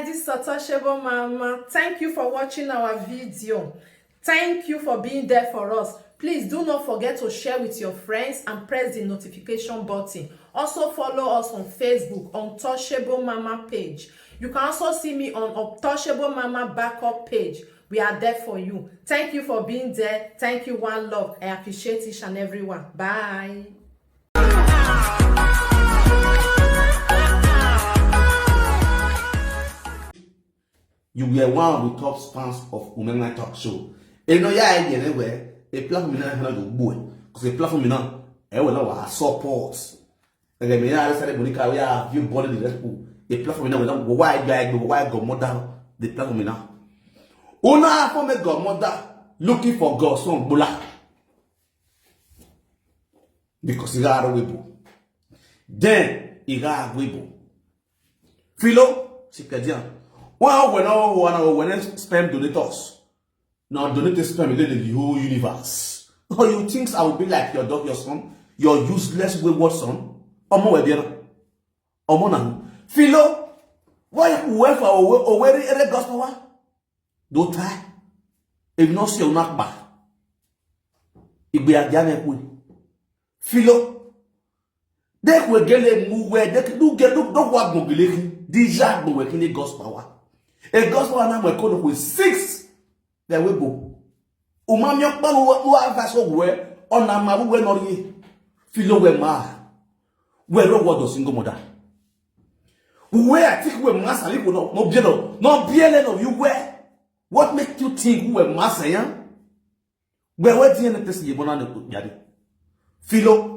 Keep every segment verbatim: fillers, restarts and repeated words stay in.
This is Untouchable Mama. Thank you for watching our video. Thank you for being there for us. Please do not forget to share with your friends and press the notification button. Also follow us on Facebook, Untouchable Mama page. You can also see me on Untouchable Mama backup page. We are there for you. Thank you for being there. Thank you, one love. I appreciate each and every one. Bye. You were one of the top fans of Women Talk Show. You know, yeah, I didn't wear a platform in another boy. Because a platform in a, I will not support. And then, I said, Monica, we have you born in the school. A platform in a, why do I go, why go mother, the platform in a. Una for me go mother, looking for God, son, bula. Because he got a webu. Then, he got a webu. Philo, sikadian. Well, when I when I when I sperm donators, now donate sperm in the whole universe. Oh, you think I will be like your dog, your son, your useless wayward son? Omo webiana. Omo na. Philo, why whoever or where the gospel? Do tie. If not, you're not back. Igbe adia na ekwe. Philo. Dekwe gele mu we, dek du ge du do wa gbon gele ki. Dija gbon we kini gospel wa. E gospel wa na mo ko no kwe six. De we bo. Uma mi opa lu lu ava so we. Ona ma we no ri. Philo we ma. We ro wo do single mother. We, I think we ma sali ko no, no bielo. No biele no you we. What make you think we ma sayan? Gbe we di ene tesi yebo na ne ko yade. Philo.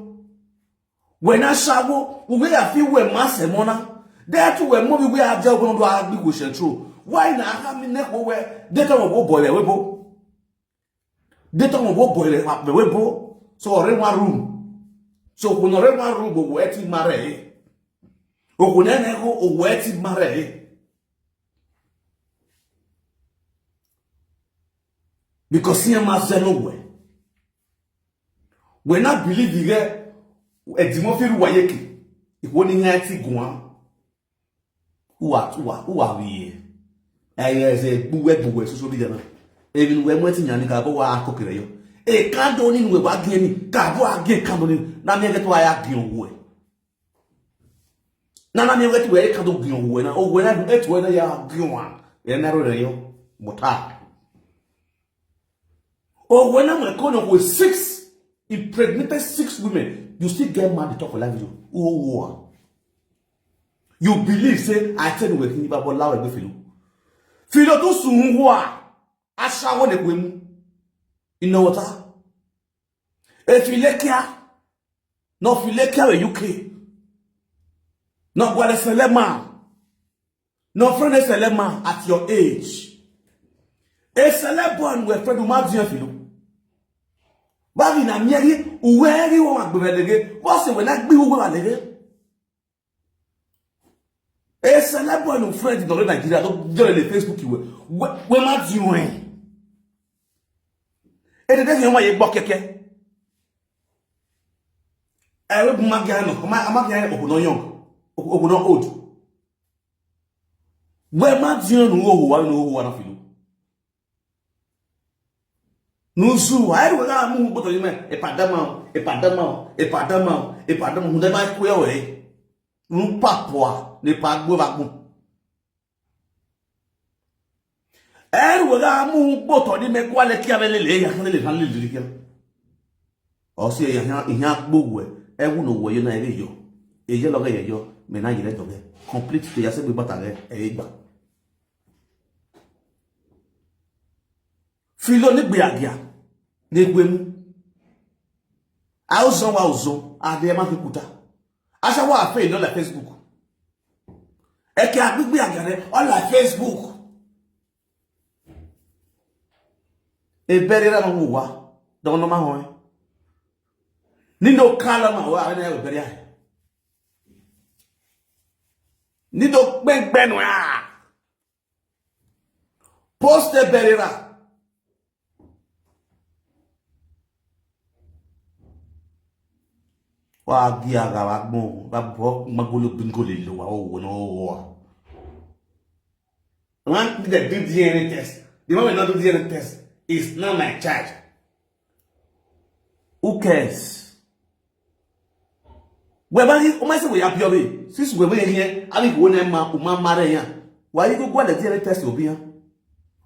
We na shawo, we ya fi we ma se mo na. De tu we mo bi we aja ogun do agbi ko central. Why na ha mi ne ko we? De to mo bo boy we bo. De to mo bo boy we bo. So ore one room. So ko no re one room bo we ti mare. O ko ne ne ko o we ti mare. Because he must say no way. When I believe he get a demon feel wayeke. If one in ti gwan. Who are who are who are we here? I say buwe buwe social media na. Even when we ti nyani ka bo wa kokere yo. E kando ni we wa gini ka bo age kando ni na me get wa ya gini we. Nana mi wet we ka do gin we na o we na et we na ya gin wa. E na ro yo. Mota. O we na me ko no we six impregnated six women. You still get mad to talk for live video. Oh, oh. You believe say I tell you we ni babo lawe gbe Philo. Philo to sun wa. Asawo le gbe mu. Ino water. Efilekia. No Filekia we U K. No gwale selema. No friend selema at your age. A celeb born we friend ma dia Philo. Ba vi na mieri uwe ri wo ma gbe lege. Wo se we na gbi uwe wa lege. A celeb born friend no Nigeria do jere le Facebook we. We ma dia we. E de de wa ye gbo keke. E we ma ga no, ma ma ga o no young. O no old. We ma dia nu o wa nu o wa na Philo. Nuzu, ayi we ga mu gboto ni me, e padama, e padama, e padama, e padama, hunde ma ku yo we. Nu papua, ne pa gbo ba gun. Eru we ga mu gboto ni me kwa le kia bele le ya le le le kia. O si ya ya ya gbo we. E wu no we yo na e yo. E ye lo ge ye yo, me na ye le do ge. Complete to ya se gbe bata ge, e gba. Philo ni gbe agia ni gbe mu. A o zon wa o zon, a de ma fi kuta. A sa wa fe no la Facebook. E ke agbigbe agia re o la Facebook. E bere ra no wa. Do no ma ho. Ni no kala ma wa ne e bere ya. Ni do gbegbe no ya. Poste berera. Wa gi aga wa gbon, wa bo magolo bingo le lo wa o wo no wo. One, they do D N A test. The one wey not do D N A test is not my child. Who cares? Whereby you might say we are P O V. Since we were here, I think one man, woman marry here. Why you go go the D N A test will be here?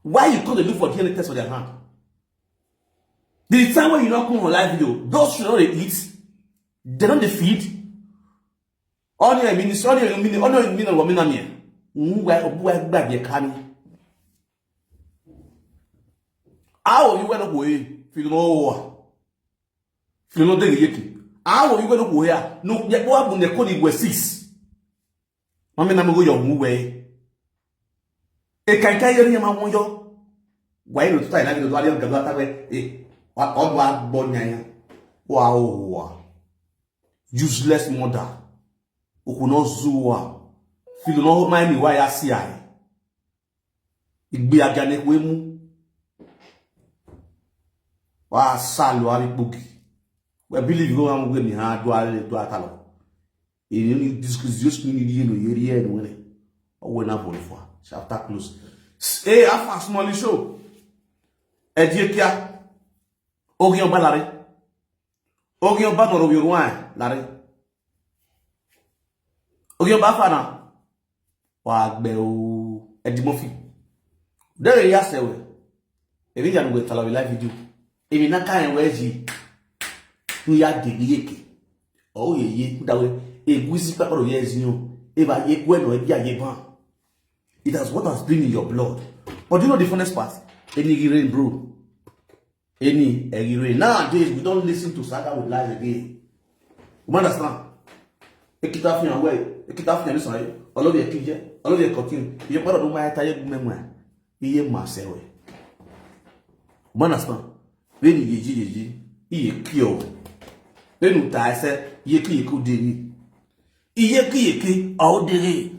Why you come to look for D N A test for their hand? The time when you not come on live video, those should not dey eat. They don't dey feed. Only a ministry, only a mini, only a mini, only a mini. Why, why, why, why, How are you when we feel no war? Feel no dey yeki. How are you when we are? No, yet what happened? They call it West Six. Mami na mo go your move way. E kan kan yeri ma won yo. Why no style na do do ari gado atawe. E wa o wa gbo nya ya. Wa o wa. Useless mother. Okuno zuwa. Feel no mind why I see I. Igbe aga ne we mu. Wa salo ari pogi. We believe go am we mi ha do are do atalo. Èyí ni discuss just ni ni yenu yeri yenu ne. Owe na bol fo. Chapter close. Eh, afa small show. E die kia. Ogi on balare. Ogi on ba no ro yorwa lare. Ogi on ba fa na. Wa gbe o. Eddie Murphy. There ya se we. Ebi ya no we tala we live video. Ebi na ka en we ji. Nu ya de ni yeke. O ye ye ku da we. E gusi pa ro ye ji o. E ba ye ku e no e ya ye ban. It has what has been in your blood. But do you know the funniest part? Any rain, bro. Any, any rain. Nowadays, we don't listen to saga with lies again. You understand? Ekita fi hàn wẹ̀, ekita fi hàn nísàn yìí, ọlọ́bì ẹ̀ kíjẹ́, ọlọ́bì ẹ̀ kọ̀tún, ìyẹn pẹ́rọ̀ ló máa ta yẹ gbẹ́mọ̀ ẹ̀, iye mà sẹ́wẹ̀. You understand? Bẹ́ẹ̀ni yèjì yèjì, iye kí ọ. Bẹ́ẹ̀ni ta ẹsẹ̀, iye kí iye kó dé ní. Iye kí iye kí ọ̀ dé ní.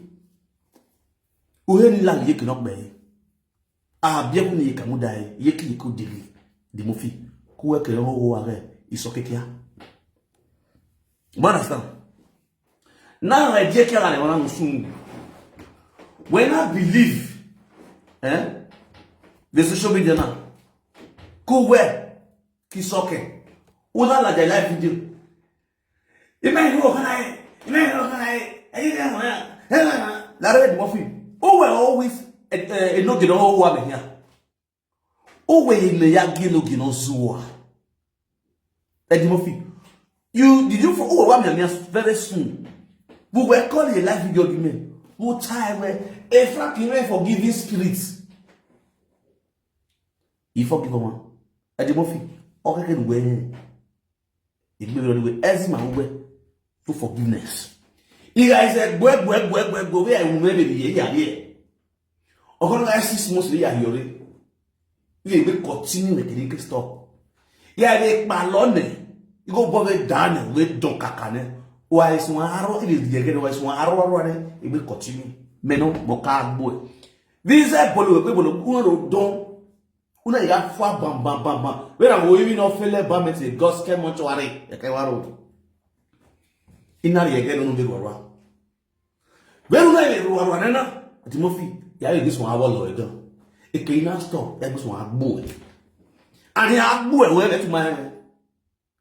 Òye ni la iye kì náà gbẹ̀yìn. Abia ku ni yeka muda ye ki yeko deli. Eddie Murphy. Ku we ke ho wo are iso kekia. You understand? Now I dey care like one soon. When I believe, eh, the social media now. Ku we ki soke. Una la the live video. Ime ihe ọkana ye, ime ihe ọkana ye, eyi ne ho ya, he na na. Larry Eddie Murphy. O we always e no gino o wa me here. O we ne ya gino gino zuwa. Eddie Murphy. You did you for o wa me here very soon. We were calling a live video give me. Who tie we a frank in forgiving spirit. He forgive one. Eddie Murphy. Okay, can we? Igbe mi lọ ni we ezima we to forgiveness. Iga ise gbe gbe gbe gbe gbe we ewu me be ye ya ye. Ogo na six months le ya yore. Ye be continue make it stop. Ya be pa lo ne. Igo bo be dane we don kaka ne. Wa isun aro ibe ye gere wa isun aro aro ne. Igbe continue. Me no mo ka gbo. This is bolo we bolo we ro don. Una ya fwa bam bam bam bam. Where am we even no feel bam it gospel mortuary. Eke waro. Ina ye ke no be warwa. Where una ye warwa na na. Eddie Murphy. Ya ye this one awolo egan. Eke ina stop. Ya this one agbo. Ani agbo e we let my.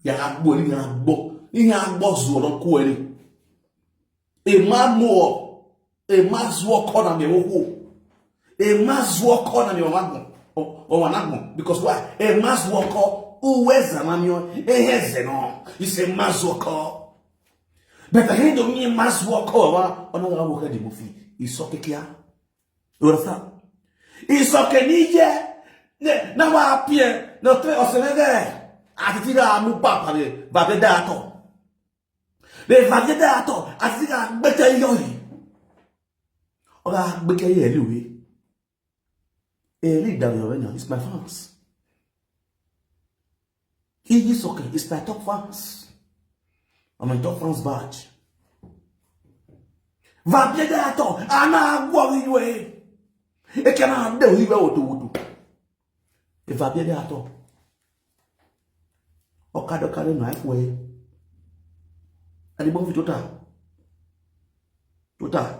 Ya agbo ni agbo. Ni agbo zu lo ku e ni. E ma mo. E ma zu oko na me wo. E ma zu oko na me wa gbon. O wa na gbon because why? E ma zu oko uwe za na mi o. E he ze no. Ise ma zu oko. But I hate to me ma zu oko wa. Ona wa wo ke di mo fi. Iso kekia. You understand? Iso ke ni ye. Ne na wa pie. No tre o se me ge. Ati ti ga mu papa be. Ba be da to. Be va ke da to. Ati ti ga gbete yo yi. Oga gbete ye liwe. Eli Dario Renya is my fans. He is okay. It's my top fans. I'm a top fans badge. Va bien de ato. Ana agwo iwe. E kana de iwe oto oto. E va bien de ato. Okado kare na iwe. Ani mo fi tota. Tota.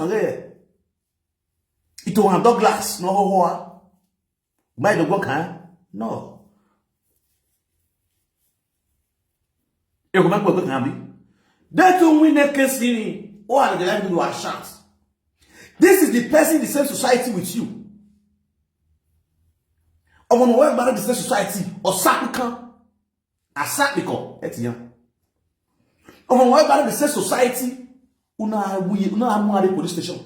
kan rẹ̀. Ito han Douglas no ho ho a. Bai do gbo kan. No. E ko ma gbo kan bi. They too win the case in. O are the like do a chance. This is the person in the same society with you. Ọmọ no we gbara the same society or sakukan. Asakpiko etiyan. Ọmọ no we gbara the same society. Una we una amu at the police station.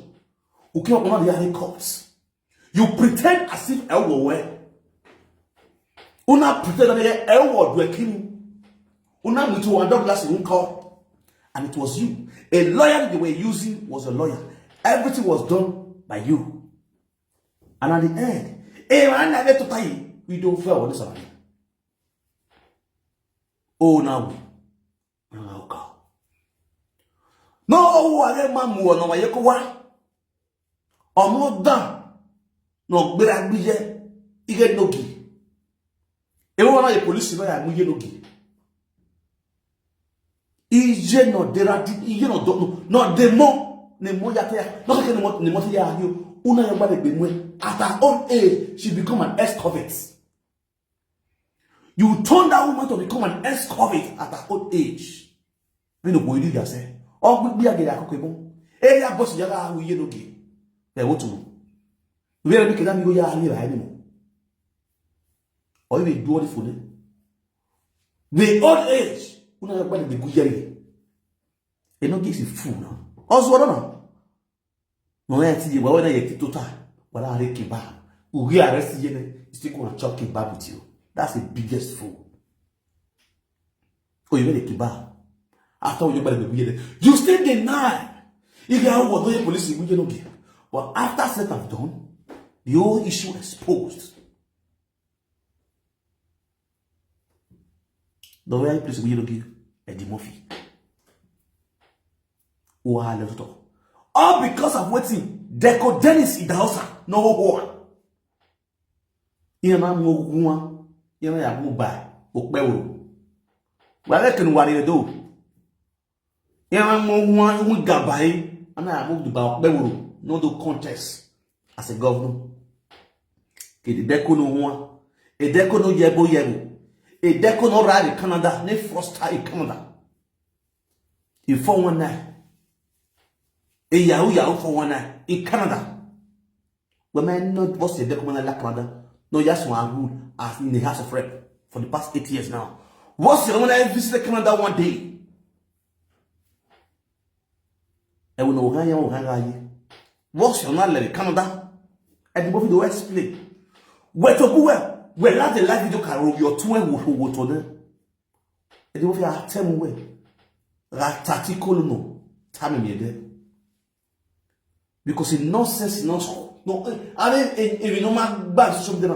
Uke ọmọ the cops. You pretend as if I were where. Una pretend that I were doing. Una meet to a Douglas in call. And it was you. A lawyer they were using was a lawyer. Everything was done by you. And at the end, eh, man, I get to tell you, we don't fail on this one. Oh, now we. Now we go. No, oh, I get my more, no, I go. Ọmọ dan no gbera gbiye ige nogi. Ewo na ye police na ya mu ye nogi. Ije no dera di iye no do no, no demo ne mo ya te ya. No ke ne mo ne mo te ya yo. Una ya gbare gbe mu e. At her old age, she become an ex-convict. You turn that woman to become an ex-convict at her old age. We no go do ya say. Oh, we are getting a cocoa. Area boss ya ga we ye nogi. They want to. We are making that go ya ni ra anymore. Or you do what for them. The old age, una ya gbare gbe guyere. E no get fool now. Also, I don't know. No, I see you, but when I get to ta, but I reckon back. We arrest you, you still gonna chop kebab with you. That's the biggest fool. Oh, you made a kebab. After you made a kebab, you still deny. If you are what the police, we don't give. But after set and done, the whole issue exposed. The way I place we don't give Eddie Murphy. Who are left to all because of waiting. Deco Dennis Idahosa, no war. Ina mo guan, ina ya mo ba, o pe wo. Wa le kin wa re do. Ina mo guan, mo ga ba yi, ana ya mo ba, o pe wo. No do contest as a governor. Ke de ko no guan. E de ko no yebo yebo. E de ko no ra in Canada, ne frosta in Canada. In four one nine. A Yahoo Yahoo four one nine in Canada. When I not was the document like Canada. No, yes, one rule as in the House of Rep for the past eight years now. What's the when I visited Canada one day? I will know how you how you. What's your not like Canada? I didn't go to explain. Where to go well? Well, not the live video can roll your two and what to them. Eddie Murphy a tell me where. Ratati kolo no. Tell me there. Because in nonsense, no, no. I mean, if you know my bad social media,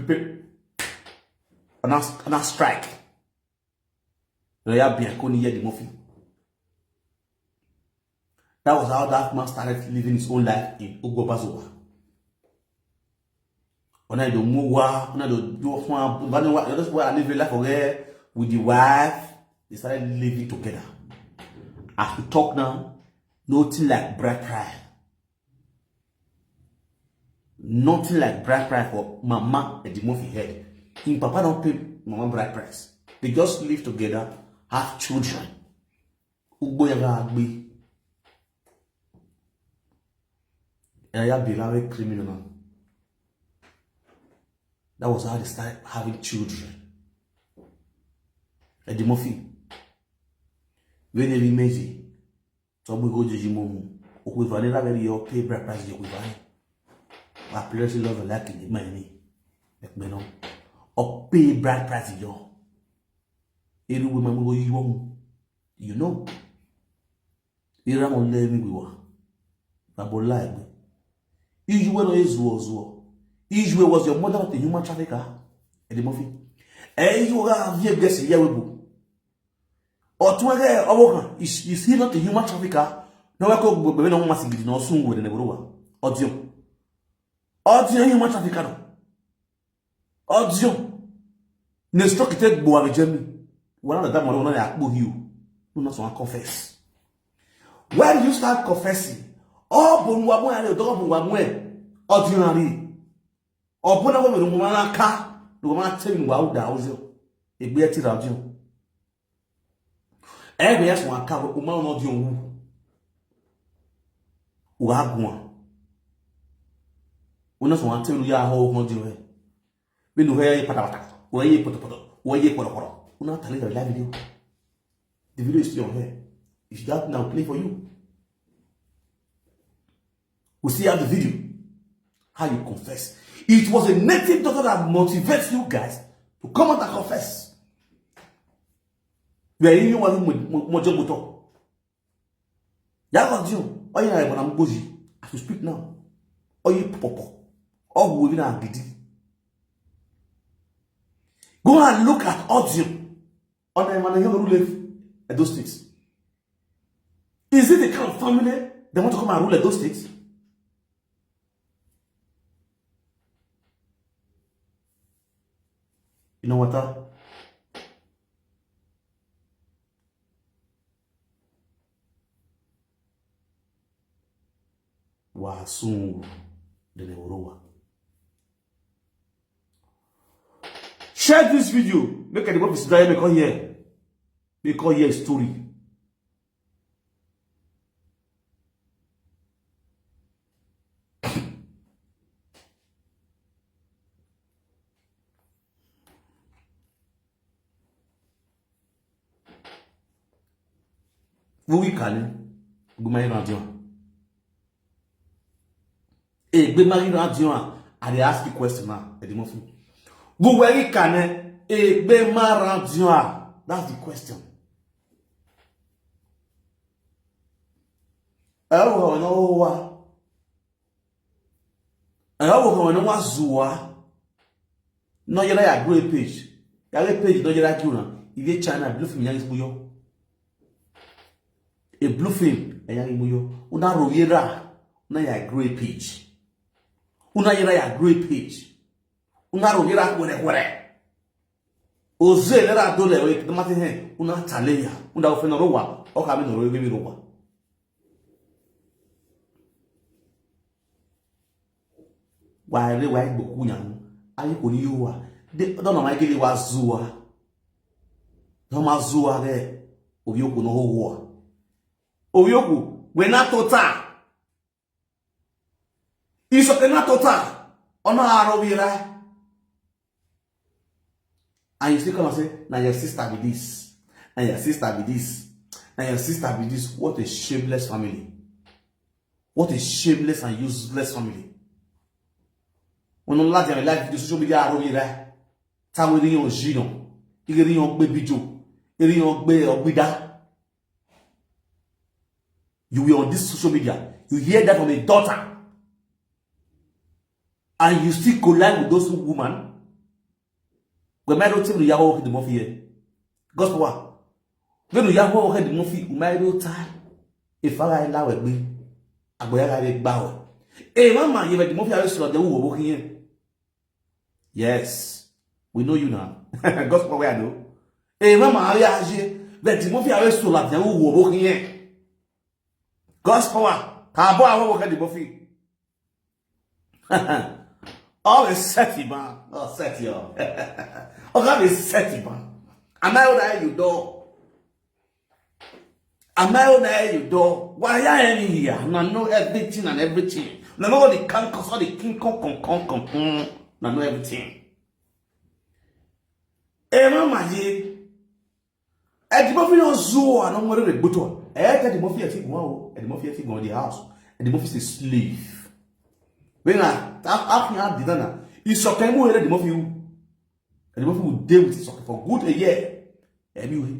pe- pe- and I, and I strike. Lawyer Bianconi hear the movie. That was how that man started living his own life in Ugbo Bazowa. When I do move, when I do do that's why I live a life away with the wife. They started living together. As we talk now, nothing like bride price. Nothing like bride price for Mama Eddie Murphy head. Him papa don't pay Mama bride price. They just live together, have children. Ugbo ya ga agbe. And ya be a criminal now. That was how they started having children. Eddie Murphy. When they marry, so we go to Jimomu. Okwivani la very your pay bride price Okwivani. I play love like in the money. Like me no. O pay bride price yo. Every woman go you want. You know. Ira mo le mi gwiwa. Babo la egbe. Iju we no ezuo zuo. Iju was your mother not a human trafficker. Eddie Murphy. Eh, you have your guess here we go. Otu ege owo kan, is, is he not a human trafficker? No we ko gbogbo na won ma sigidi na osun we ne borowa. Odio. Odio human trafficker no. Audio. Ne stroke take gbo abi jemi. Wala da maro na ya gbo you. No na so confess. When you start confessing, ọ bụ nwa mụ ya na-edogo bụ nwa mụ. Ordinary. Ọ bụ na nwa mere nwa n'aka, na nwa tell me wa ụda ụzọ. Egbe ya tiri audio. Ebe ya sọ aka bụ ụma n'audio wu. Wa gwa. Una sọ tell ya ahụ ọhụrụ dị we. Menu he patapata, wa ye potopoto, wa ye korokoro. Una tell the live video. The video is still on here. If that now play for you. We still have the video. How you confess. It was a native doctor that motivates you guys to come out and confess. Where you want mo mo mo jogo to. Ya ko dio. Oye na ebona mboji. As we speak now. Oye popo. Ogu we na gidi. Go and look at audio. On the man you rule Edo State. Is it the kind of family they want to come and rule Edo State? You know what? Wa soon the Neorowa. Share this video. Make anybody sit down here, make all hear. Make all hear story. Who we can? Gumai Randion. Egbe Mari Randion. I dey ask you question now, Eddie Murphy. Who we can? Egbe Mari Randion. That's the question. Ẹ wò wọn náà wá. Ẹ wò wọn náà wá zùwà. No yẹra ya grow a page. Ya grow a page no yẹra grow na. Ibe China blue film ya is muyo. A blue film ya is muyo. Una ro yẹra na ya grow a page. Una yẹra ya grow a page. Una ro yẹra kwere kwere. Oze lera dole we kidamati he. Una taleya. Una ofena rowa. Oka mi no ro ebi rowa. Wa re wa igbo ku yan. Ayi ko ni yo wa. De don ma gele wa zuwa. Don ma zuwa re. Obi oku no ho wa. Obi oku we na tota. Iso ke na tota. Ona aro wira. And you still come and say, "Na your sister be this. Na your sister be this. Na your sister be this." What a shameless family. What a shameless and useless family. When on lati live the social media aro yira. Tawe ri yon jiyon. Iri yon gbe bijo. Iri yon gbe ogbida. You were on this social media. You hear that from a daughter. And you still collide with those women. When my daughter, you are the mafia. Gospel wa. When you are the mafia, you might do time. If I lie with me, I go have a bow. Hey, mama, you are the mafia, so the who working here. Yes, we know you now. Gospel where I know. Hey, mama, I are here. But the mafia, so like the who working here. Gospel wa. Ka bo awon wo ke di bofi. All the set, man. Oh, set you. Oh, that is set, man. Am I what you do? Am I what you do? Why are you here? And I know everything and everything. And I know all the can cause all the king con con con con con. And I know everything. Eh, mama, ye. Eddie Murphy no zuo ano nwere regbuto. Eh, Eddie Murphy ati gwa o. Eddie Murphy ati gwa the house. Eddie Murphy is a slave. When I, I, I, I did that. It's okay, mo Eddie Murphy. Eddie Murphy will deal with it for good a year. Anyway.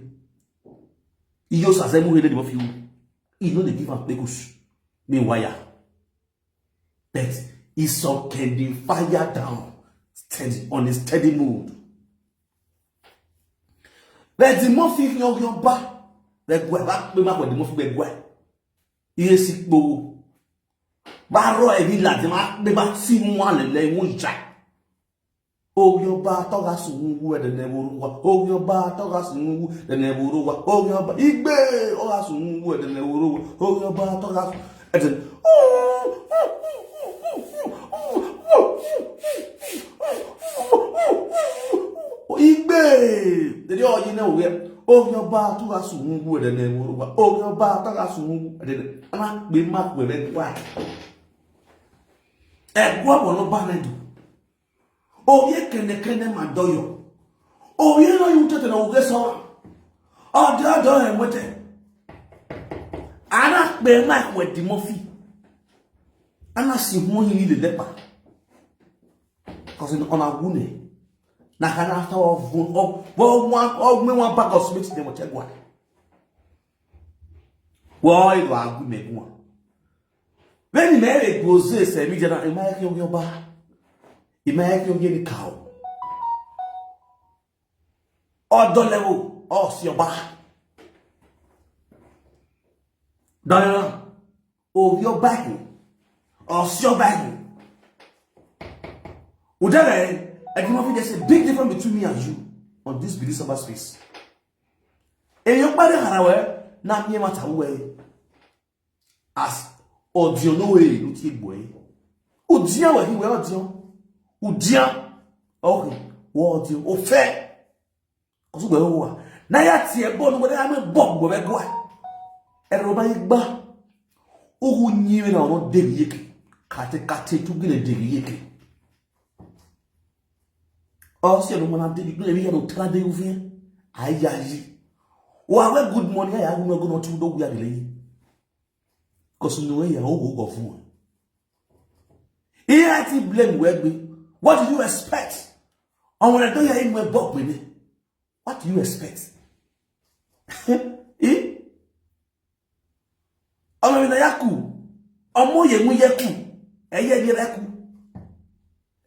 He just as mo Eddie Murphy. He know they give am pegus. Meanwhile. But he so can the fire down steady on a steady mood. But the more fi yan yan ba, the gwe ba pe ma ko the more fi gbe gwe. Iye si po. Ba ro e ni la de ma pe ba ti mu ale le won ja. Ogi ọba atọgha sunwugwu edene worowa. Ogi ọba atọgha sunwugwu edene worowa. Ogi ọba igbe ọgha sunwugwu edene worowa. Ogi ọba atọgha su-, edene. Igbe. Dede ọyị na oge. Ogi ọba atọgha sunwugwu edene worowa. Ogi ọba atọgha sunwugwu edene. Ana kpe ma kwe be kwa. Egwa bono banedu. Oye kene kene ma doyo. Oye no yu tete na oge so. Odo odo e mwete. Ana kpe ma kwe di mofi. Ana si mo yi le lepa. 'Cause in ona gune. Na kana after of of of one of me one bag of sweet dem otegwa. Wo ido agu me gwa. When me re goze se mi jana, e ma yake oge ọba. E ma yake oge ni kao. Odo lewo, o si ọba. Dana, o yo Bible. O si ọba. Udele, I can feel there's a big difference between me and you on this Bidisamba space. Eyo pare harawe, na mi ma ta we. As audio no way, no ti gbo e. Udia we hi we audio. Udia. Okay. Wo audio. O fe. Kosu gbe wo wa. Na ya ti e bo no gbe na me bo gbe be gwa. E ro ba igba. Ugu nyi we na ono de yeke. Kate kate tu gine de yeke. O si e no mana de gine ya no tra de uvie. Ayayi. Wa we good morning ya no go no tu do gwa gele. 'Cause no ya o go go fun. Ihe a ti blame we gbe. What do you expect? Ọmọ rẹ tó yẹ inú ẹ bọ̀ pé ní. What do you expect? Eh? Ọmọ mi na yaku. Ọmọ yẹ mú yẹku. Ẹ yẹ yẹ rẹ ku.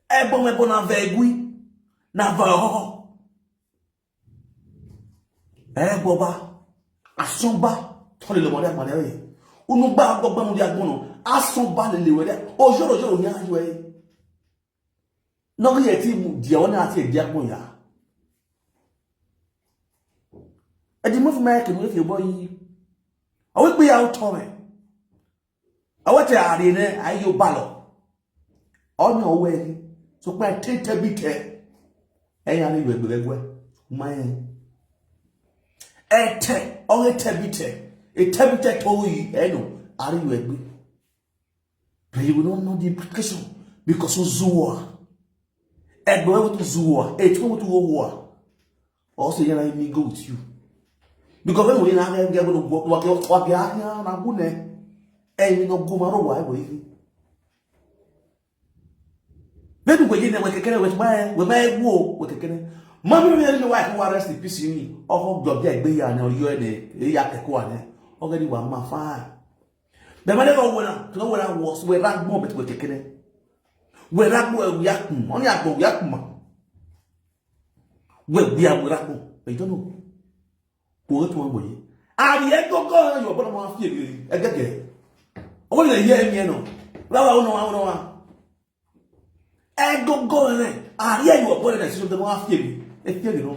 Ẹ bọ́ mẹ bọ́ na vẹ egui. Na vẹ ọhọ. Ẹ bọ́ bá. Asọ́nbá. Tọ́lẹ̀ lọ́mọdé àgbàdo ẹ̀. Unugba gbọ́gbọ́n mu di agbọ́n náà. Asọ́nbá lè lè wẹ̀ dẹ́. Òjòrò òjòrò ní ayọ̀ ẹ̀. Nọ́ọ̀kì yẹ ti mu diẹ wọn àti ẹ̀dí agbọ̀n yá. Ẹ̀dí mú fún mi ayé kìlú efi bọ́ yìí. Àwọn ìpè yà ó tọ́ rẹ̀. Àwọn tẹ àárẹ̀ náà ayé yóò bá lọ. Ọ̀nà ọwọ́ ẹni tó pẹ́ tẹ́ tẹ́bí tẹ́. Ẹ̀yìn àárẹ̀ ìwẹ̀ gbẹ̀rẹ̀ gbẹ̀. Má yẹn. Ẹ tẹ ọ̀rẹ́ tẹ́bí tẹ́. Ẹ tẹ́bí tẹ́ tó yìí ẹ̀ nù àárẹ̀ ìwẹ̀ gbẹ̀. But you will not know the implication because of Zoa. Ẹgbẹ́ wẹ́n tó Zoa, ẹ̀ tí wọ́n tó wọ́ wọ́. Also, yẹn na mi go with you. Because when we na get go to work work work ya ya na go ne. Ẹ mi no go ma ro wa ẹ wọ yìí. Bẹ́ẹ̀ni wẹ̀yẹ ni wẹ̀kẹ̀kẹ́ wẹ̀ tí wọ́n wẹ̀ máa wọ̀ wẹ̀kẹ̀kẹ́. Mami mi ni wà á kí wọ́n rest in peace ni. Ọkọ̀ gbọ̀gbẹ́ ẹgbẹ́ yà ni ọyọ́ ẹ̀ ni èyí akẹ́kọ̀ọ́ wa ni. Ọkọ̀ ni wà á máa fáà. Bẹ̀rẹ̀ mẹ́lẹ́ lọ wẹ̀rẹ̀ kí lọ wẹ̀rẹ̀ wọ̀ wẹ̀rẹ̀ agbọ̀n bẹ̀tẹ̀ wẹ̀kẹ̀kẹ́. Wẹ̀rẹ̀ agbọ̀n ẹ̀wù yà kùn. Wọ́n ní agbọ̀n wù yà kùn mọ́. Wẹ̀gbẹ̀ àwẹ̀rẹ̀ agbọ̀n. Èyí tó nù. Kò rí tí wọ́n gbòye. Àrí ẹ gọ́gọ́ yọ̀ bọ́lá máa fi èrè ẹgẹ́gẹ́. Ọwọ́ ilẹ̀ yẹ ẹ̀mí ẹ̀ nọ. Ráwa ó nọ wá ó nọ wá. Ẹ gọ́gọ́ rẹ̀. Àrí ẹ yọ̀ bọ́lá ẹ̀ sí ọdẹ máa fi èrè. Ẹ fi èrè nọ.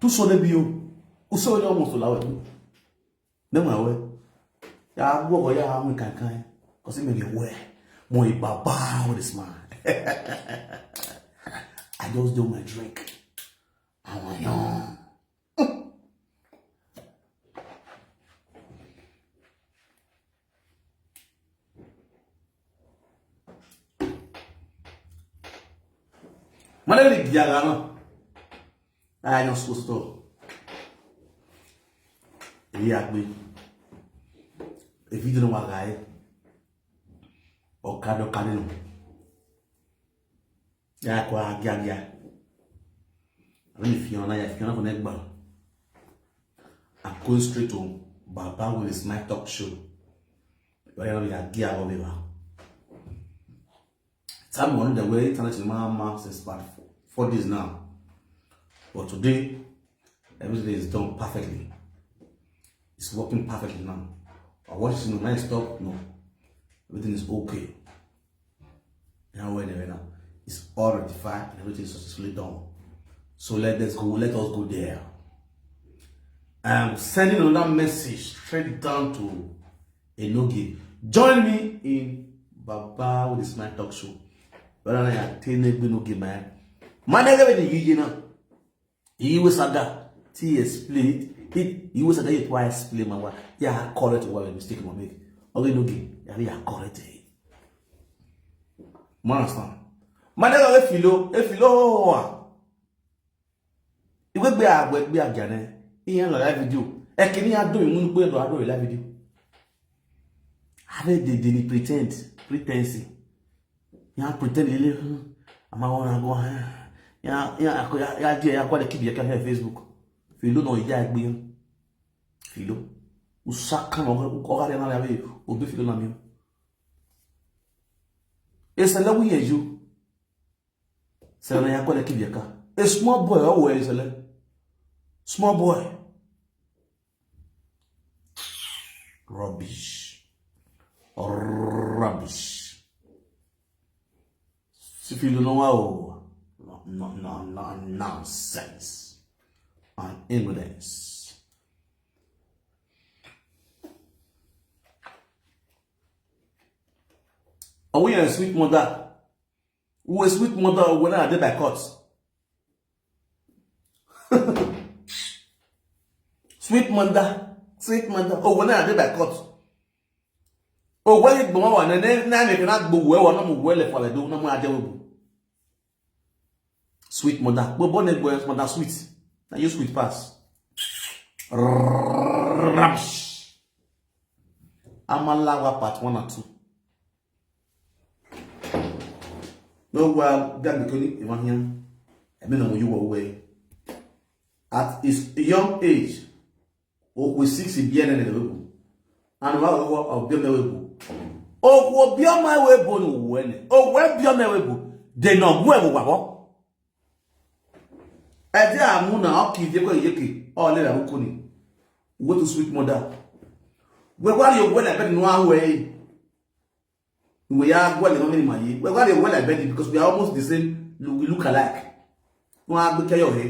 Tún sọ débi o. Kò sọ ní ọmọ sọ̀lá wẹ̀. Ní màá wẹ̀. Yà á gbọ́ ọ̀gọ́ yà á mú kankan. Kò sí mi ní wẹ̀. Mo ì bàbá with a smile. I just do my drink. Àwọn yàn. Mane le diaga no. Ai no susto. Ebi agbe. E video no wa gai. O kado kado no. Ya kwa gia gia. Ani Fiona ya Fiona ko negba. I'm going straight to Baba with his my talk show. Where ya gia o beba. Time on the way internet in my mouth since about four, four days now. But today, everything is done perfectly. It's working perfectly now. I watch it, no, now stop, no. Everything is okay. Now where they now. is all rectified and everything is successfully done. So let us go, let us go there. I'm sending another message straight down to Enoge. Join me in Baba with this my talk show. But I attain a good game, man. My nigga, when you know, he was a guy. He explained. He, he was a guy who explained my wife. Yeah, I call it what mistake I make. Okay, Enoge. Yeah, I call it. Man, understand? My nigga, if you know, if you know, igbe gbe agbe gbe agane. Iyan lo live video. E kini a do imu pe do a do live video. Have they, they pretend, pretense. Ya pretend lele. Ama wona go. Ya ya ya ya je ya kwa de kibi ya ka Facebook. Filo no ya gbe. Filo. Usaka no ko ga re na ya be. O be filo na mi. Esa la wi eju. Sele na ya kwa de kibi ya ka. A small boy, oh, where is Sele? Small boy. Rubbish. Rubbish. If you don't know, no, no, no, no, nonsense and ignorance. Are we a sweet mother? Who a sweet mother when I did by court? Sweet mother, sweet mother. Oh, when I did by court. Oh, when it go on, and then now you cannot go well, or no well for the do no more. Sweet mother, but born again mother sweet. Now you sweet pass. Rubbish. Amalawa part one and two. No, well, Gabikoni, Ivan here. I mean, you were away. At his young age, okwe six biene ne webu. Anu wa okwe obiome webu. Okwe obiome webu no wene. Okwe obiome webu. De no gwe bu wabo. Ede amu na oki de ko yeke. O le ra ko ni. What a sweet mother. We wa yo we na be no awe. We are well, no many money. We are well, I bet, because we are almost the same. Look, we look alike. Wọn á gbé kẹ́yọ̀ he.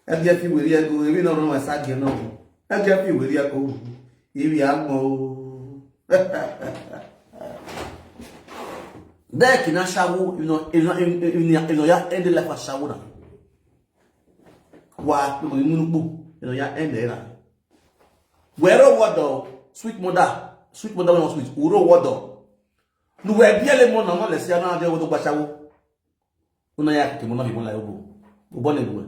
Ẹ jẹ́ fi wèrè ẹ go, èmi náà rán wọn ṣáàgì ẹ náà. Ẹ jẹ́ fi wèrè ẹ go. Èmi á mọ̀ o. Bẹ́ẹ̀ kì í ná ṣáwó, ìnà ìnà ìnà ìnà ya end life aṣáwó náà. Wà á pè mí múnú pò, ìnà ya end ẹ̀ rà. Wẹ̀rọ wọ́dọ̀, sweet mother, sweet mother wey no sweet, wúrò wọ́dọ̀. Nuwe biele mo na mo le si ana de wo do gbasawo. Una ya ke mo na bi mo la yobo. Obo ne gwe.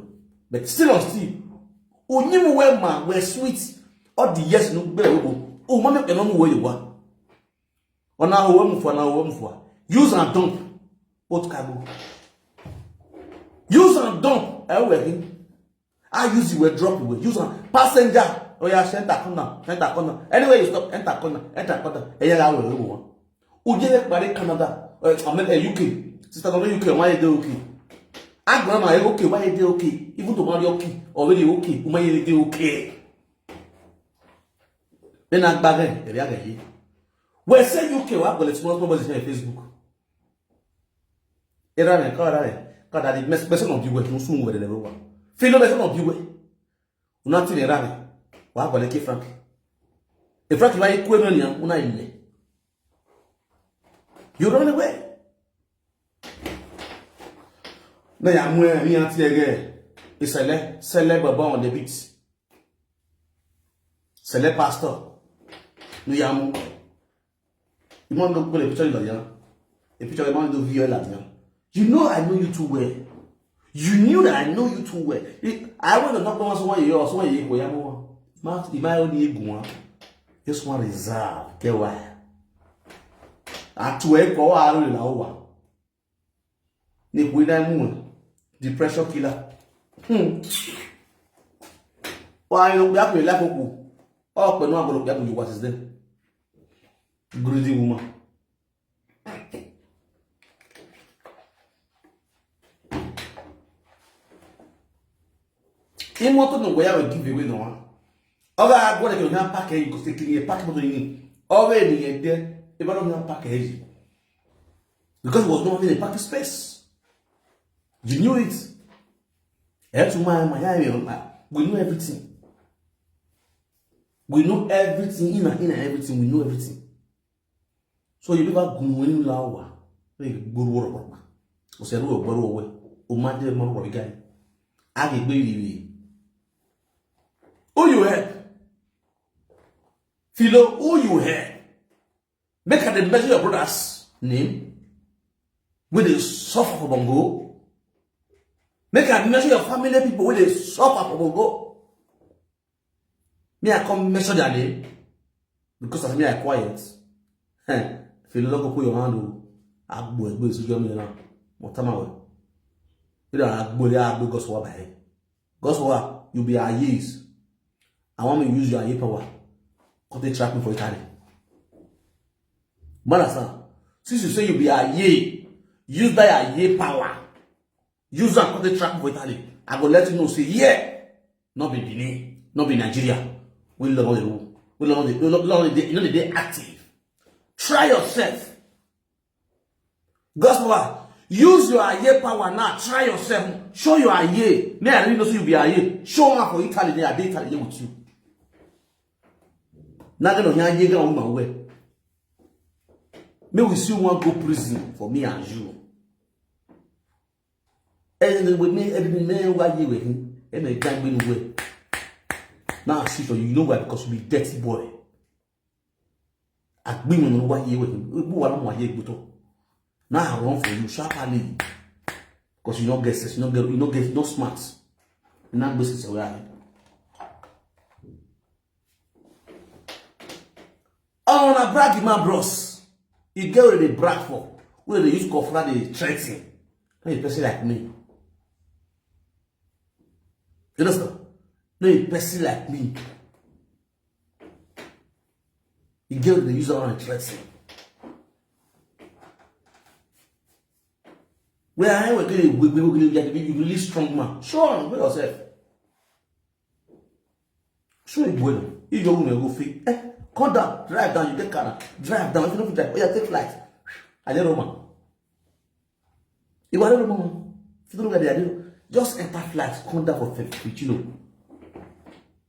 But still on still. Onyimu we ma we sweet. All the yes no gbe obo. O ma me pe no mu we yo wa. Ona o we mu fo na o we mu fo. Use and dump. What cargo? Use and dump. E we hin. I use it, we drop it, we use am. Passenger, oh yeah, enter corner, enter corner. Anywhere you stop, enter corner, enter corner. Ẹ yára wẹ̀ wẹ̀ wọ́n. Ojele pare Canada, uh, I mean, uh, U K. Sister, no U K, why you dey okay? Agbara ma okay, why you dey okay? Even to marry okay, already okay, why you dey okay? Then I bag him, area get here. We say U K, wa go let small small boys in Facebook. Era me, ka era me, ka da di mes person of the way, no sun wede lewa. Feel no person of the way. Una ti era me. Wa go le ki Frank. E Frank wa ikwe no ni una ile. You run away. Na ya mu e mi anti ege. Isele, sele baba on the beat. Sele pastor. No ya mu. You want to put a picture in the young? A picture of a man do V L at young. You know I know you too well. You knew that I know you too well. I want to knock on someone you or someone you go yamo. Mouth in my own ego. This one reserve. Get why? At two echo, I don't know. Ni kwenda mu. Depression killer. Hmm. Why you be up like oku? Oh, but no, I'm gonna get you what is there. Greedy woman. Imoto no go ya we give away no one. Oga agora ke na pack e ko se kini e pack moto ni. Oga ni e de e ba no na pack e. Because he was not having a parking space. You knew it. Eh, to my, my, my, my, we know everything. We know everything. In and, in and everything. We know everything. So you never go when you lawa. Hey, good work, work. O se ru o gbaru owe. O ma de mo ro bi guy. A ge gbe iwe. Who you help? Philo, who you help? Make I dey mention your brother's name. Wey dey suffer for Bongo. Make I mention your family people wey dey suffer for Bongo. Me, I come mention their name because as me, I quiet. If you no go put your hand o, agbo egbe is your name now. Mo tama we. You know, agbo le agbo gospel by. Gospel, you be a years. I want me use your aye power. Come take track me for Italy. Man, understand? Since you say you be a year, use that aye power. Use am come take track me for Italy. I go let you know, say, yeah, not be Benin, not be Nigeria. We love the rule. We love the, we love the, you know, the day active. Try yourself. Gospel, use your aye power now. Try yourself. Show your aye. May I really know so you be aye. Show up for Italy. They are there, Italy there with you. Now they don't hear you go woman well. May we see one go prison for me and you. And with me, every man why you with him, and I can't win away. Now I see for you, you know why? Because you be dirty boy. Agbimọ no why you with him. Who are why you go to? Now I run for you sharply. Because you don't get sense, you don't get, you don't get, you don't smart. You not business away. On a brag, my bros. You get where they brag for. Where they use kofra, they threaten. No, a person like me. You understand? No, a person like me. You get where they use that one and threaten. Where I will get a wig, wig, wig, you really strong man. Show on, go yourself. Show it well. If your woman go fit, eh, come down, drive down, you get car, drive down. If you don't drive, oh yeah, take flight. I didn't know, man. If I don't know, man, if you don't get the idea, just enter flight, come down for fifteen, you know.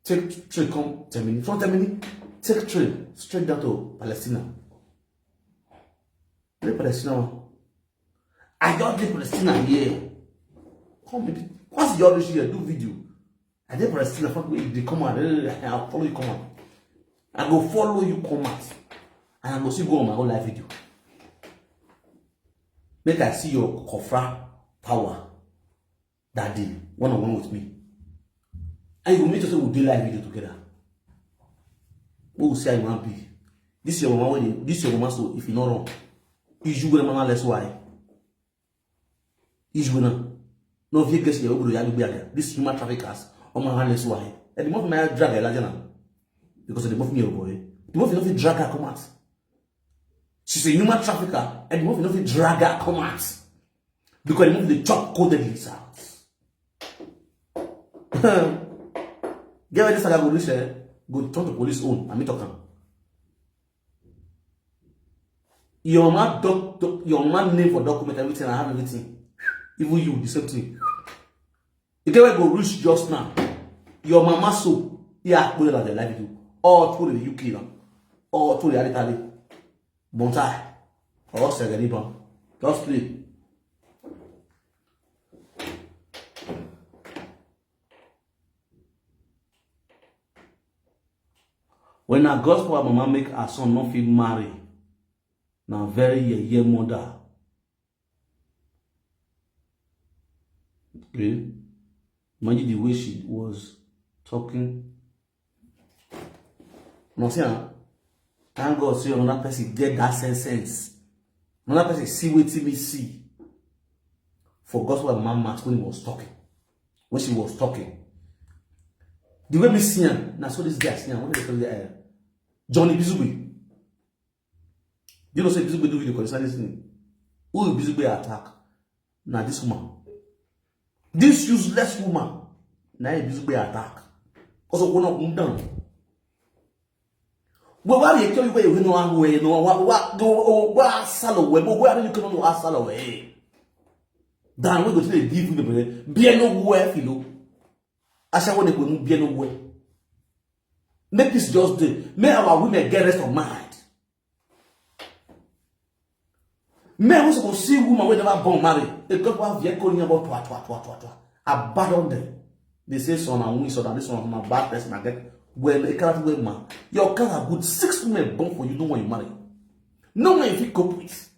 Take train, come ten minutes. From ten minutes, take train straight down to Palestina. Play Palestina. I just did Palestina here. Come, baby. Once you reach here, do video. I did Palestina. Fuck me, they come out. Eh, I'll follow you, come out. I go follow you, come out. And I go see go on my whole live video. Make I see your kofra power that day, one on one with me. And you go make sure say we do live video together. We will see how you want be. This your mama, wey dey- this your mama, so if you not wrong, is you gonna mama less why? Is you gonna no fear guess your obodo ya be there. This human traffickers, on my hand less why? And the more my drag a larger now because of the more me boy, the more you drag her come out. She's a human trafficker, and the more you drag her come out. Because they move the chop codedly, sir. Get where this saga go reach, eh? Go turn to police own. I mean, talk am. Your man, doc, doc, your man name for document, everything. I have everything. Even you, the same thing. You get where go reach just now. Your mama so yeah, put it like the life you all through the U K now, all through the Italy. Bontai. Or Segadiba. Just sleep. When a gospel mama make her son not feel marry, now very year year mother. Okay. Imagine the way she was talking. No see, ah, thank God say another person get that sense, sense. Another person see wetin me see for gospel mama mouth when he was talking. When she was talking. The way me see am, na so this guy see am. What is the uh, Johnny Bizugbe? You know say Bizugbe do video concern this thing. Who Bizugbe attack? Na this woman. This useless woman. Na Bizugbe attack. Because of one of them down. Well, why you tell you where you know where no why why why salo where but where you come no salo where? Dan we go to the give you the bere. Be no where filo. Asha when we be no where. Make this just day. Make our women get rest of mind. Men wey suppose see woman wey never born marry, a girl wey have yet calling about twa twa twa twa twa. Abandon them. They say son and win son and this one na bad person. I get well a character wey man. Your character good. Six women born for you, no one you marry. No one you fit cope with.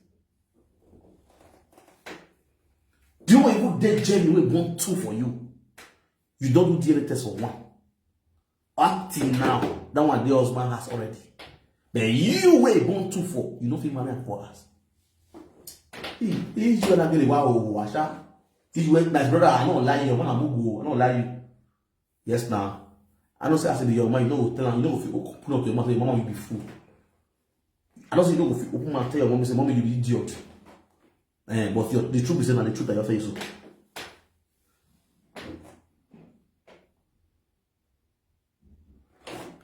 Do you want even date Jenny wey born two for you? You don't do D N A test for one. Up till now, that one the husband has already. But you wey born two for, you no fit marry am for us. Israel na gele wa o washa. Israel, my brother, I don't lie you, man, I no go, I don't lie you. Yes now. I know say as e be your man, you no go tell am, you no go fit open up your mouth, your mama will be fool. I know say you no go fit open mouth tell your mommy say, "Mommy, you be idiot." Eh, but your, the truth is say na the truth that you face so.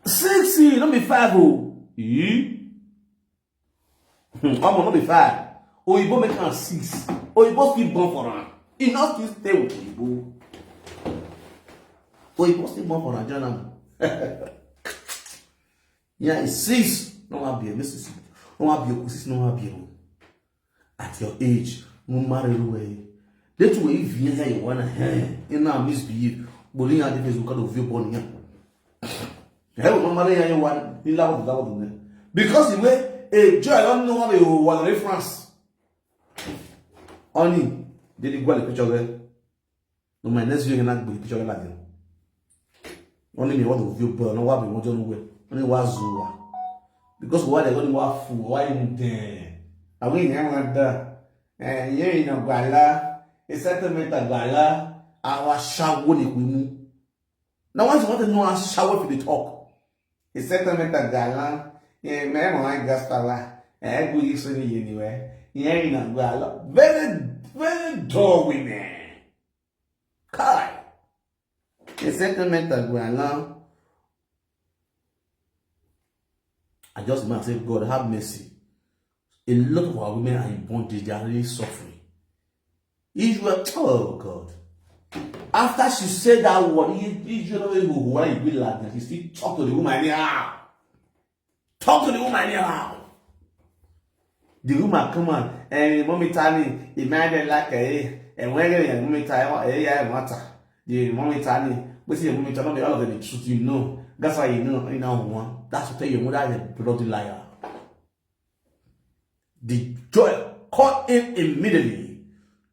Sixty, no be five o. Ee? Hmm, omo, no be five. Oyibo make am six. Oyibo still born for am. E no still stay with Oyibo. Oyibo still born for am, join am. Yeah, it's six. No wan be a six. No wan be a six. No wan be a. At your age, no marry well. That way, if you hear you wanna hear, you know misbehave. But you have the face kind of view born here. Hey, no marry here, you want in love with that one. Because the way a joy, I don't know how you want reference. Only, did you go to the picture there? No, my next video, you're not going to picture like that. Only me, what of you, but no, what be what you know. Only was Zua. Because why they going to fool? Why in there? I mean, I want that. Eh, yeah, you know, Guala. It's settlement of Guala. Our shower, we move. Now, once you want to know how shower for the talk, it's settlement of Guala. Yeah, man, my gas power. Eh, good, you see me anywhere. Yeah, you know, Guala. Very, very dull women. Kai. The settlement of Guala. I just must say, God, have mercy. A lot of our women are in bondage. They are really suffering. Israel, oh God. After she said that word, Israel, who why you be like that? She still talk to the woman anyhow. Talk to the woman anyhow. The woman come on, and mommy tell me, the man didn't like her, and when you mommy tell her, eh, yeah, matter. The mommy tell me, but see, mommy tell me all of them the truth, you know. That's why you know, you know one. That's to tell your mother is a bloody liar. The joy called in immediately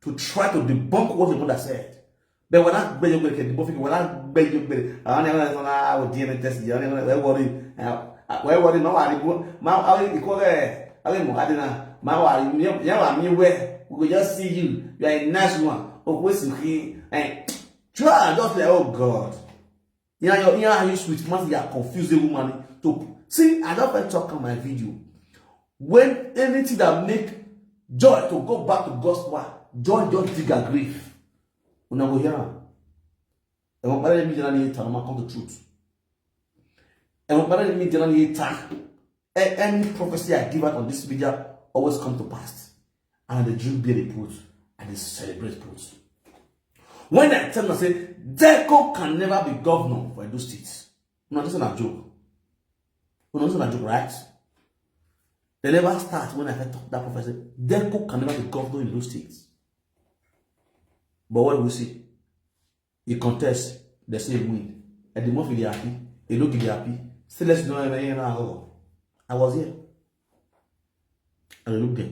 to try to debunk what the mother said. But when I beg you, the boy, when I beg you, I don't know, I will D N A test you. I don't know, where worry, where worry, my worry, my worry, you call there. I don't know, I don't know, my worry, yeah, I mean, where we will just see you. You are a nice one. Oh, what's you here? And try just like, oh God. You know, you know how you sweet man, you are confusing woman. To see, I don't fit talk on my video. When anything that make joy to go back to God's word, joy just dig a grave. Una go hear am. And when me generally talk, I come to truth. And when me generally talk, a- any prophecy I give out on this media always come to pass. And the Jew bear the fruit and they celebrate fruit. When I tell them, I say, Deco can never be governor for Edo State. No, this is not a joke. No, this is not a joke, right? They never start when I talk that prophecy. Deco can never be governor in Edo State. But what do we see? He contest, they say he win. And the more they happy, they look they happy. Still, let's know. I was here. I look there.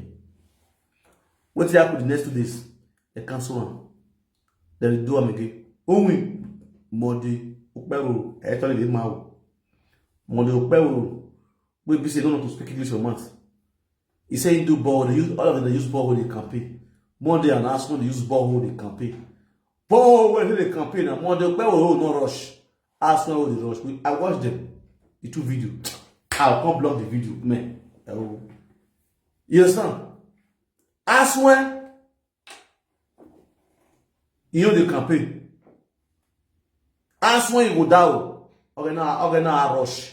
What happened the next two days? They cancel am. They do am again. Only Monday, Okpero, actually, they mau. Monday, Okpero, we be say no to speak English for months. He said he do ball, they use all of them, they use ball in the campaign. Monday and Arsenal, they use ball in the campaign. Ball when they campaign, and Monday, Okpero, no rush. Arsenal, the rush. We, I watched them. The two video. I'll come block the video, man. Oh. You understand? Arsenal, you know the campaign. Arsenal, you go down. Okay, now, okay, now I rush.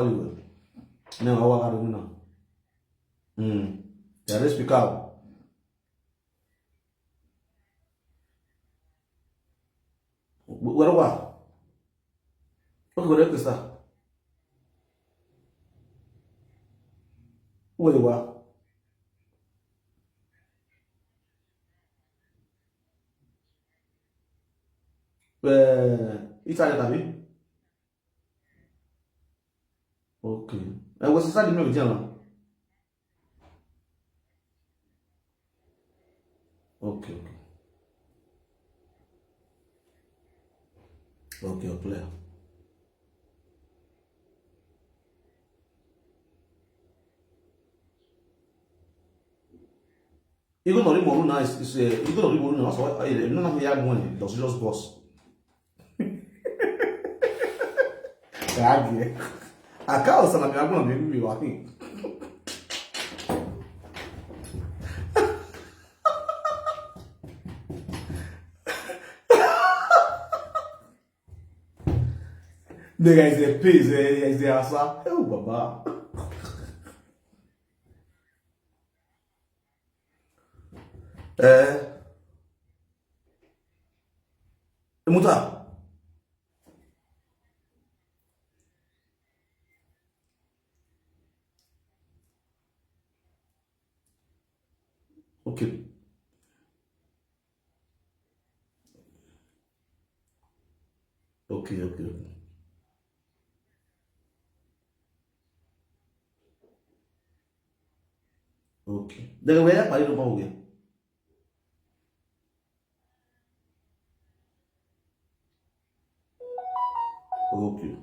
Hollywood. Now I walk out the window. Hmm. There is speaker. Where wa? Okay, where is that? Where wa? Eh, Italy tàbí? Okay. Ẹ wo sísá di mi ò jẹ́ wọn. Okay, okay. Okay, okay. Igwe nọrọ ime ọrụ na is is igwe nọrọ ime ọrụ na ọsọ ị nọ na ya mụ na the serious boss. Ka a gị. Aka ọsa na bịa gwa na bịa mmiri wa. The guys dey pay, the guys dey asa. Oh, baba. Eh. Emuta. Okay. Okay, okay, okay. Okay. Then we are party no come again. Okay.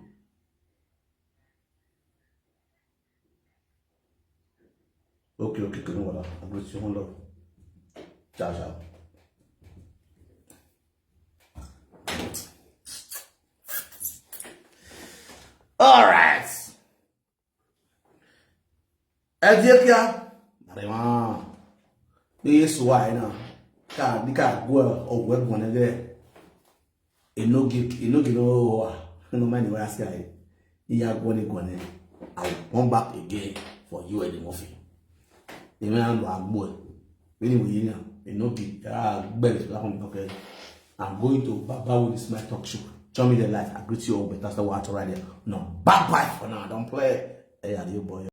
Okay, okay, okay, no wahala. I go see you. One love. Ciao, ciao. All right. Ẹ jẹ́ kí a. Àrẹ̀mọ́. Bí Yéṣu wà yìí náà. Ká bí ká gbọ́ ọ̀wọ́ ẹ̀gbọ́n náà bẹ́ẹ̀. Enogi, enogi no wa. No mind the way I say. Iya gwani gwani. I will come back again for you, Eddie Murphy. Èmi á lọ àgbo ẹ̀. Anyway, you know, enogi. Ah, gbẹ̀rẹ̀ sí lápá mi, okay. I'm going to Baba with this my talk show. Show me the life. I greet you all better. That's what I right here. No, bye bye for now. Don't play. Hey, are you boy?